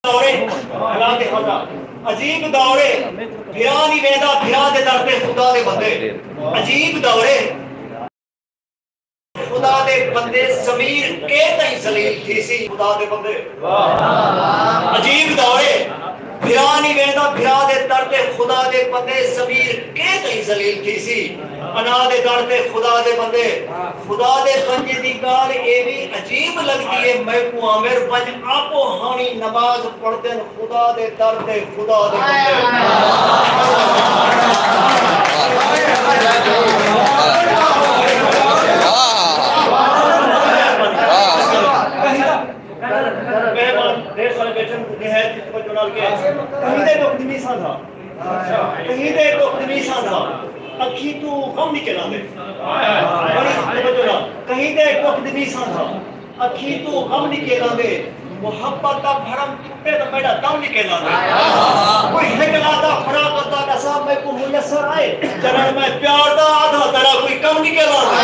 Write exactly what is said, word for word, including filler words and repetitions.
دورے، حالات خدا عجیب دورے، بھرا نہیں ویندا بھرا دے در تے خدا دے بندے۔ عجیب دورے، خدا دے بندے ضمیر کے تئیں ذلیل تھیسی خدا دے بندے۔ عجیب دورے، بھرا نہیں ویندا بھرا دے در تے خدا دے بندے، ضمیر کے تئیں ذلیل تھیسی انا دے در تے خدا دے بندے۔ خدا دے بندے دی ڳالھ اے وی عجیب لڳدی اے میکوں عامر، ونڄ آپو ہاݨی نماز پڑھدن خدا دے در تے خدا دے بندے۔ مہمان ڈھیر سارے بیٹھن، نہایت ہی توجہ نال کے کہیں دے ݙکھ نمی ساندا، کہیں دے ݙکھ نمی ساندا، اکھیں توں غم نکل آندے۔ بڑی توجہ نال، کہیں دے ݙکھ نمی ساندا، اکھیں توں غم نکل آندے۔ محبت دا بھرم ٹوٹے تاں میݙا دم نکل آندے۔ کوئی ہک آدھا فراقت دا ݙسا میکوں میسر آئے، جݙݨ میں پیار دا آدھا تیݙا کوئی کم نکل آندے۔